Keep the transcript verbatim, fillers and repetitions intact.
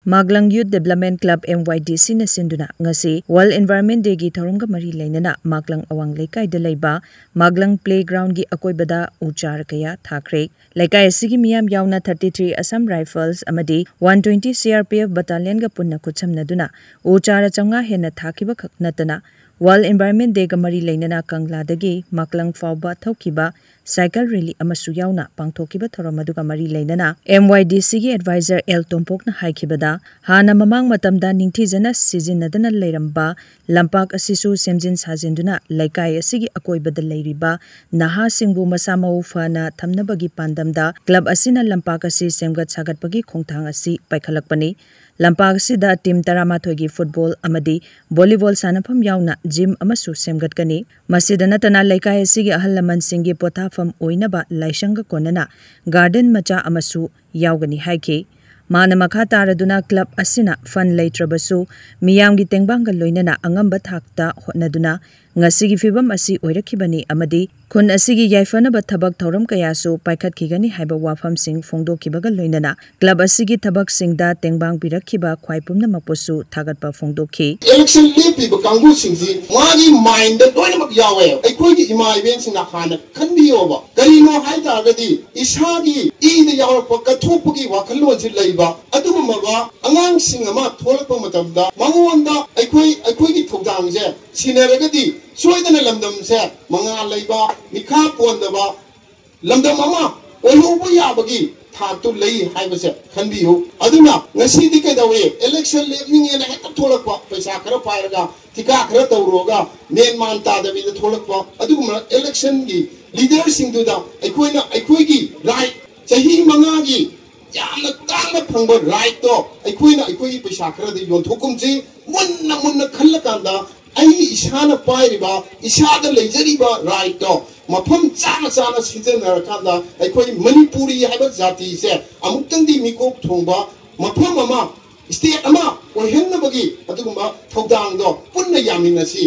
ꯃꯥꯒꯂꯪ Youth Development Club, M Y D C ꯅ ꯁꯤꯟꯗꯨꯅ ꯉꯁꯤ World Environment Day ꯒꯤ ꯊꯧꯔꯝꯒ ꯃꯔꯤ ꯂꯩꯅꯅ ꯃꯥꯒꯂꯪ ꯑꯋꯥꯡ ꯂꯩꯀꯥꯏꯗ ꯂꯩꯕ ꯃꯥꯒꯂꯪ Playground ꯒꯤ ꯑꯀꯣꯏꯕꯗ ꯎ ꯆꯥꯔ ꯀꯌꯥ ꯊꯥꯈ꯭ꯔꯦ꯫ ꯂꯩꯀꯥꯏ ꯑꯁꯤꯒꯤ ꯃꯤꯌꯥꯝ ꯌꯥꯎꯅ thirty three Assam Rifles ꯑꯃꯗꯤ one twenty C R P F Battalion ꯒ ꯄꯨꯟꯅ ꯈꯨꯠꯁꯝꯅꯗꯨꯅ ꯎ ꯆꯥꯔ ꯆꯥꯝꯃꯉꯥ ꯍꯦꯟꯅ ꯊꯥꯈꯤꯕ ꯈꯛ ꯅꯠꯇꯅ World Environment Day ꯒ ꯃꯔꯤ ꯂꯩꯅꯅ ꯀꯪꯂꯥꯗꯒꯤ ꯃꯥꯒꯂꯪ ꯐꯥꯎꯕ ꯊꯣꯛꯈꯤꯕ cycle rally ꯑꯃꯁꯨ ꯌꯥꯎꯅ ꯄꯥꯡꯊꯣꯛꯈꯤꯕ ꯊꯧꯔꯝ ꯑꯗꯨꯒ ꯃꯔꯤ ꯂꯩꯅꯅ M Y D C ꯒꯤ advisor L ꯇꯣꯝꯄꯣꯛꯅ ꯍꯥꯏꯈꯤꯕꯗ, ꯍꯥꯟꯅ ꯃꯃꯥꯡ ꯃꯇꯝꯗ ꯅꯤꯡꯊꯤꯖꯅ ꯁꯤꯖꯤꯟꯅꯗꯅ ꯂꯩꯔꯝꯕ ꯂꯝꯄꯥꯛ ꯑꯁꯤꯁꯨ ꯁꯦꯝꯖꯤꯟ ꯁꯥꯖꯤꯟꯗꯨꯅ ꯂꯩꯀꯥꯏ ꯑꯁꯤꯒꯤ ꯑꯀꯣꯏꯕꯗ ꯂꯩꯔꯤꯕ ꯅꯍꯥꯁꯤꯡꯕꯨ ꯃꯁꯥ ꯃꯎ ꯐꯅ ꯊꯝꯅꯕꯒꯤ ꯄꯥꯟꯗꯝꯗ club ꯑꯁꯤꯅ ꯂꯝꯄꯥꯛ ꯑꯁꯤ ꯁꯦꯝꯒꯠ ꯁꯥꯒꯠꯄꯒꯤ ꯈꯣꯡꯊꯥꯡ ꯑꯁꯤ ꯄꯥꯏꯈꯠꯂꯛꯄꯅꯤ꯫ ꯂꯝꯄꯥꯛ ꯑꯁꯤꯗ team ꯇꯔꯥꯃꯥꯊꯣꯏꯒꯤ football ꯑꯃꯗꯤ volleyball ꯁꯥꯟꯅꯐꯝ ꯌꯥꯎꯅ gym ꯑꯃꯁꯨ ꯁꯦꯝꯒꯠꯀꯅꯤ꯫ ꯃꯁꯤꯗ ꯅꯠꯇꯅ ꯂꯩꯀꯥꯏ ꯑꯁꯤꯒꯤ ꯑꯍꯜ ꯂꯃꯟꯁꯤꯡꯒꯤ ꯄꯣꯊꯥꯐꯝ ꯑꯣꯏꯅꯕ ꯂꯥꯏꯁꯪꯒ ꯀꯣꯟꯅꯅ garden ꯃꯆꯥ ꯑꯃꯁꯨ ꯌꯥꯎꯒꯅꯤ ꯍꯥꯏꯈꯤ꯫ ꯃꯥꯅ ꯃꯈꯥ ꯇꯥꯔꯗꯨꯅ club ꯑꯁꯤꯅ fund ꯂꯩꯇ꯭ꯔꯕꯁꯨ ꯃꯤꯌꯥꯝꯒꯤ ꯇꯦꯡꯕꯥꯡꯒ ꯂꯣꯏꯅꯅ ꯑꯉꯝꯕ ꯊꯥꯛꯇ ꯍꯣꯠꯅꯗꯨꯅ ꯉꯁꯤꯒꯤ ꯐꯤꯕꯝ ꯑꯁꯤ ꯑꯣꯏꯔꯛꯈꯤꯕꯅꯤ ꯑꯃꯗꯤ ꯈꯨꯟ ꯑꯁꯤꯒꯤ ꯌꯥꯏꯐꯅꯕ ꯊꯕꯛ ꯊꯧꯔꯝ ꯀꯌꯥꯁꯨ ꯄꯥꯏꯈꯠꯈꯤꯒꯅꯤ ꯍꯥꯏꯕ ꯋꯥꯐꯝꯁꯤꯡ ꯐꯣꯡꯗꯣꯛꯈꯤꯕꯒ ꯂꯣꯏꯅꯅ club ꯑꯁꯤꯒꯤ ꯊꯕꯛꯁꯤꯡꯗ ꯇꯦꯡꯕꯥꯡ ꯄꯤꯔꯛꯈꯤꯕ ꯈ꯭ꯋꯥꯏ ꯄꯨꯝꯅꯃꯛꯄꯨꯁꯨ ꯊꯥꯒꯠꯄ ꯐꯣꯡꯗꯣꯛꯈꯤ꯫ Election ꯂꯦꯞꯄꯤꯕ ꯀꯥꯡꯕꯨꯁꯤꯡꯁꯤ ꯃꯥꯒꯤ mindꯗ ꯂꯣꯏꯅꯃꯛ ꯌꯥꯎꯋꯦ꯫ ꯑꯩꯈꯣꯏꯒꯤ ꯏꯃꯥ ꯏꯕꯦꯟꯁꯤꯡꯅ ꯍꯥꯟꯅ ꯈꯟꯕꯤꯌꯣꯕ꯫ ꯀꯔꯤꯅꯣ ꯍꯥꯏ ꯇꯥꯔꯒꯗꯤ ꯏꯁꯥꯒꯤ ꯏꯗ ꯌꯥꯎꯔꯛꯄ ꯀꯠꯊꯣꯛꯄꯒꯤ ꯋꯥꯈꯜꯂꯣꯟꯁꯤ ꯂꯩꯕ ꯑꯗꯨꯒꯨꯝꯂꯕ ꯑꯉꯥꯡꯁꯤꯡ ꯑꯃ ꯊꯣꯛꯂꯛꯄ ꯃꯇꯝꯗ ꯃꯉꯣꯟꯗ ꯑꯩꯈꯣꯏ, ꯑꯩꯈꯣꯏꯒꯤ ꯊꯧꯗꯥꯡꯁꯦ ꯁꯤꯟꯅꯔꯒꯗꯤ ꯁꯣꯏꯗꯅ ꯂꯝꯗꯝꯁꯦ ꯃꯉꯥꯜ ꯂꯩꯕ, ꯃꯤꯈꯥ ꯄꯣꯟꯗꯕ ꯂꯝꯗꯝ ꯑꯃ ꯑꯣꯏꯍꯧꯕ ꯌꯥꯕꯒꯤ ꯊꯥꯛꯇꯨ ꯂꯩ ꯍꯥꯏꯕꯁꯦ ꯈꯟꯕꯤꯌꯨ꯫ ꯑꯗꯨꯅ ꯉꯁꯤꯗꯤ ꯀꯩꯗꯧꯏ? Election ꯂꯦꯞꯅꯤꯡꯉꯦꯅ ꯍꯦꯛꯇ ꯊꯣꯛꯂꯛꯄ, ꯄꯩꯁꯥ ꯈꯔ ꯄꯥꯏꯔꯒ, ꯊꯤꯀꯥ ꯈꯔ ꯇꯧꯔꯨꯔꯒ, ꯃꯦꯟ ꯃꯥꯟ ꯇꯥꯗꯕꯤꯗ ꯊꯣꯛꯂꯛꯄ ꯑꯗꯨꯒꯨꯝꯕ electionꯒꯤ leaderꯁꯤꯡꯗꯨꯗ ꯑꯩꯈꯣꯏꯅ ꯑꯩꯈꯣꯏꯒꯤ right, ꯆꯍꯤ ꯃꯉꯥꯒꯤ ꯌꯥꯝꯅ ꯇꯥꯡꯅ ꯐꯪꯕ rightꯇꯣ ꯑꯩꯈꯣꯏꯅ ꯑꯩꯈꯣꯏꯒꯤ ꯄꯩꯁꯥ ꯈꯔꯗ ꯌꯣꯟꯊꯣꯛꯀꯨꯝꯁꯤ꯫ ꯃꯨꯟꯅ ꯃꯨꯟꯅ ꯈꯜꯂꯀꯥꯟꯗ ꯑꯩ ꯏꯁꯥꯅ ꯄꯥꯏꯔꯤꯕ, ꯏꯁꯥꯗ ꯂꯩꯖꯔꯤꯕ rightꯇꯣ ꯃꯐꯝ ꯆꯥꯅ ꯆꯥꯅ ꯁꯤꯖꯤꯟꯅꯔꯀꯥꯟꯗ ꯑꯩꯈꯣꯏ ꯃꯅꯤꯄꯨꯔꯤ ꯍꯥꯏꯕ ꯖꯥꯇꯤꯁꯦ ꯑꯃꯨꯛꯇꯪꯗꯤ ꯃꯤꯀꯣꯛ ꯊꯣꯡꯕ ꯃꯐꯝ ꯑꯃ, state ꯑꯃ ꯑꯣꯏꯍꯟꯅꯕꯒꯤ ꯑꯗꯨꯒꯨꯝꯕ ꯊꯧꯗꯥꯡꯗꯣ ꯄꯨꯟꯅ ꯌꯥꯃꯤꯟꯅꯁꯤ꯫